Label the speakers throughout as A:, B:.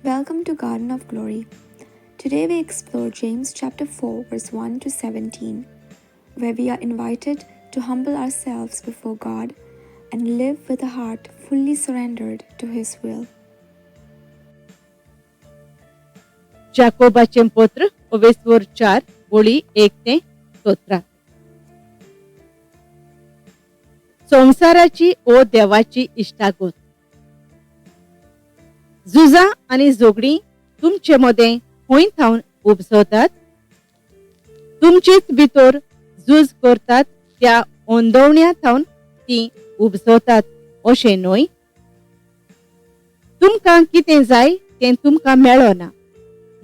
A: Welcome to Garden of Glory. Today we explore James chapter 4 verse 1 to 17, where we are invited to humble ourselves before God and live with a heart fully surrendered to His will.
B: जाकोबाचें पत्र ओवेस्वर 4 ओळी 1 ते 17. संवसाराची ओ देवाची इश्टागत. झुजां आनी झगडीं तुमचे मदें खंय थावन उपजतात? तुमचेच भितर झूज करतात त्या अंदवण्या थावन तीं उपजतात अशें न्हय? तुमकां कितें जाय तें तुमकां मेळना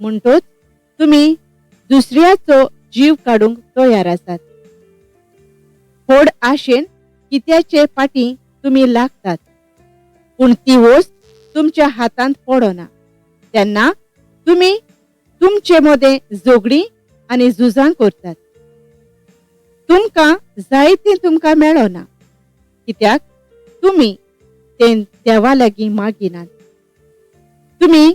B: म्हणटच तुमी दुसऱ्याचो जीव काडूंक तयार आसात. व्हड आशेन कित्याचे फाटीं तुमी लागतात, पूण ती वस्त तुमच्या हातांत पडना. तेन्ना तुमी तुमचे मदें झगडीं आनी झुजां करतात. तुमकां जाय तें तुमकां मेळना, कित्याक तुमी तें देवा लागीं मागिनात. तुमी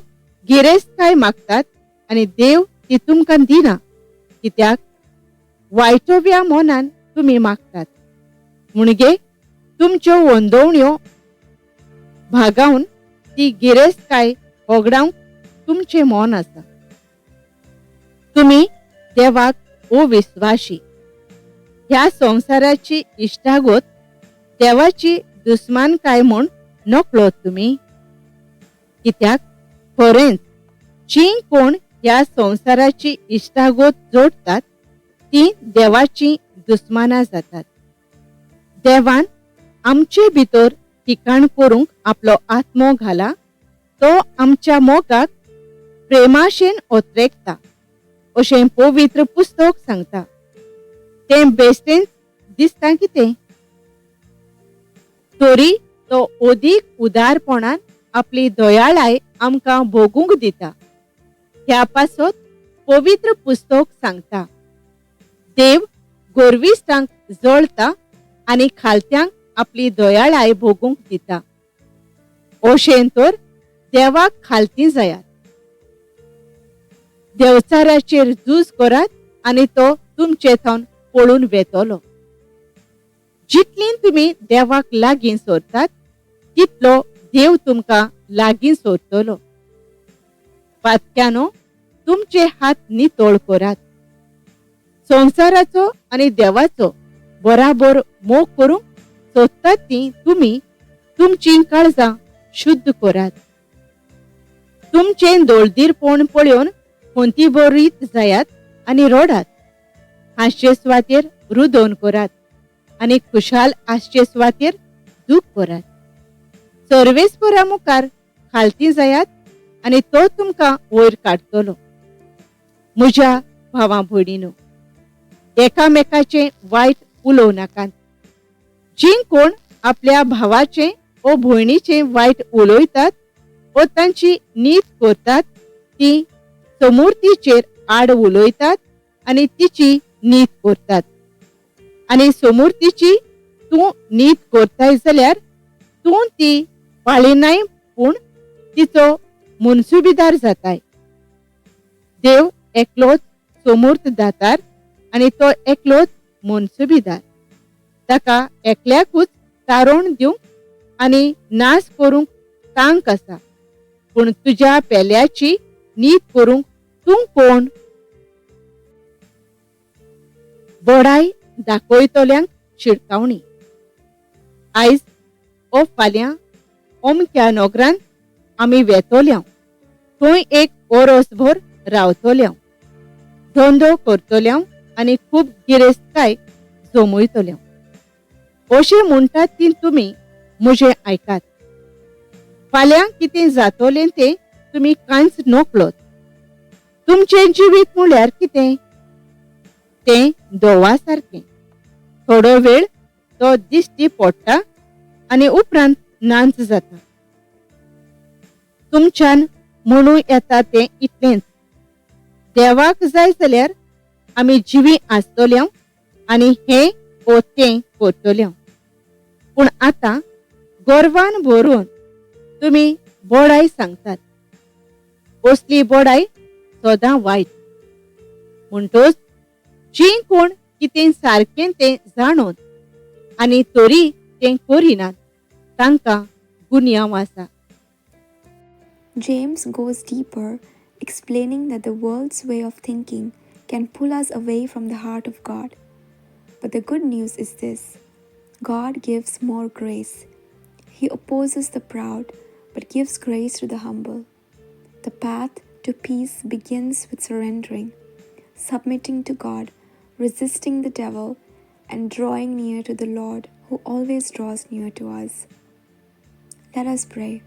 B: गिरेस्तकाय मागतात आनी देव ती तुमकां दिना, कित्याक वायटोव्या मनान तुमी मागतात. म्हणगे तुमच्यो वंदवण्यो भागावन ती गिरेस्तकाय होगडावंक तुमचें मन आसा. तुमी देवाक अविस्वाशी. ह्या संवसाराची इश्टागत देवाची दुस्मानकाय म्हूण नकळो तुमी, कित्याक खरेंच जीं कोण ह्या संवसाराची इश्टागत जोडटात तीं देवाची दुस्मानां जातात. देवान आमचे भितर ठिकाण करूंक आपलो आत्मो घाला, तो आमच्या मोगाक प्रेमाशेन ओतरेकता अशें पवित्र पुस्तक सांगता. तें बेश्टेंच दिसता कितें, तरी तो अदीक उदारपणान आपली दयाळाय आमकां भोगूंक दिता. ह्या पासत पवित्र पुस्तक सांगता, देव गोरविश्टांक जळता आनी खालत्यांक आपली दयाळाय भोगूंक दिता. अशें तर देवाक खालती जायात, देवचाराचेर झूज करात आनी तो तुमचे थावन पळून वेतलो. जितली तुमी देवाक लागीं सोरतात तितलो देव तुमकां लागीं सोरतलो. पातक्यानो, तुमचे हात नितळ करात. संवसाराचो आनी देवाचो बराबर मोग करूंक सोदतात ती तुमी तुमचीं काळजां शुद्ध करात. तुमचें दोळदीरपण पळोवन खंती बरीत जायात आनी रडात. हांसचे सुवातेर रुदोन करात आनी खुशाल आसचे सुवातेर दूख करात. सर्वेस्परा मुखार खालती जायात आनी तो तुमकां वयर काडटलो. म्हज्या भावा भयणीनो, एकामेकाचें वायट उलोवं नाकात. जीं कोण आपल्या भावाचें ओ भयणीचें वायट उलयतात ओ तांची नीत करतात ती समूर्तीचेर आड उलयतात आनी तिची नीत करतात. आनी समूर्तीची तूं नीत करताय जाल्यार तूं ती पाळिनाय, पूण तिचो मनसुबीदार जाताय. देव एकलोच समूर्त दातार आनी तो एकलोच मनसुबीदार. ताका एकल्याकूच तारोण दिवंक आनी नाश करूंक तांक आसा, पूण तुज्या पेल्याची नीत करूंक तूं कोण? बडाय दाखयतल्यांक शिडकावणी. आयज ओ फाल्यां अमक्या नगरांत आमी वेतोल्या, थंय एक ओरोसभर रावतोल्या, धंदो करतल्या आनी खूब गिरेस्तकाय जमयतल्या अशें म्हणटात ती तुमी म्हजें आयकात. फाल्यां कितें जातलें तें तुमी कांयच नकळत. तुमचें जिवीत म्हळ्यार कितें? तें दोवा सारकें, थोडो वेळ तो दिश्टी पडटा आनी उपरांत नाच जाता. तुमच्यान म्हणूं येता तें इतलेंच, देवाक जाय जाल्यार आमी जिवीं आसतल्या आनी हें ओ तें करतल्या. पूण आतां गर्वान भरून तुमी बडाय सांगतात. असली बडाय सदां वायट. म्हणटच जीं कोण कितें सारकें तें जाणून आनी तरी तें करिनात तांकां गुन्यांव आसा.
A: James goes deeper, explaining that the world's way of thinking can pull us away from the heart of God. But the good news is this: God gives more grace. He opposes the proud, but gives grace to the humble. The path to peace begins with surrendering, submitting to God, resisting the devil, and drawing near to the Lord, who always draws near to us. Let us pray.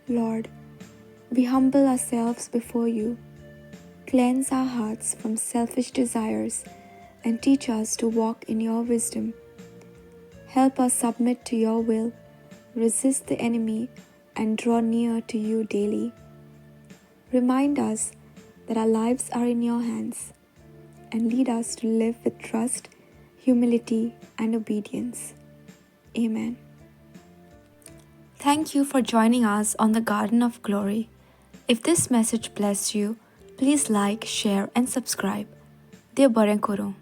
A: Lord, we humble ourselves before you. Cleanse our hearts from selfish desires and teach us to walk in your wisdom. Help us submit to your will, resist the enemy, and draw near to you daily. Remind us that our lives are in your hands and lead us to live with trust, humility, and obedience. Amen. Thank you for joining us on the Garden of Glory. If this message blessed you, please like, share, and subscribe. देव बरें करूं.